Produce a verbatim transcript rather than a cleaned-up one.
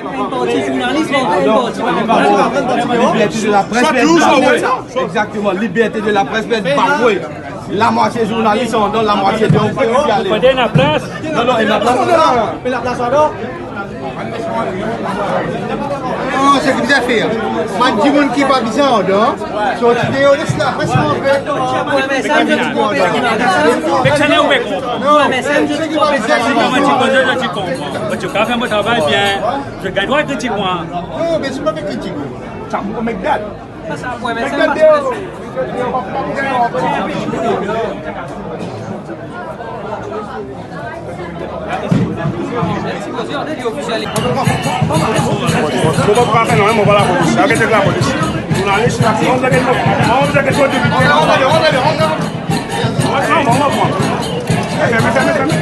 Enn parti zournalis, enn parti... Liberté de la presse pe bafoue. Exactement, liberté de la presse pe bafoue. Lamwatie zournalis andan, lamwatie dehor, pe ale. Kote ena plas? Non, non, ena plas. Non, seki bizin fer, bann dimoun ki pa bizin andan, sorti deor, les la pres antre. Mek sa nou, nou pe konpran. Non, seki pa bizin andan. Mo ti koze, mo ti konpran. Mo ti kapav fer mo travay bien. Zot gagn drwa kritik mwa. Non, me se pa pe kritik. Sa pou met dat. Met dat deor. Mo pa pou fer nanye, mo pa lapolis. Aret ek lapolis. Zournalis la, mo pa pe, mo pa pe depite la. Non, non, non, non. Ferme, ferme, ferme.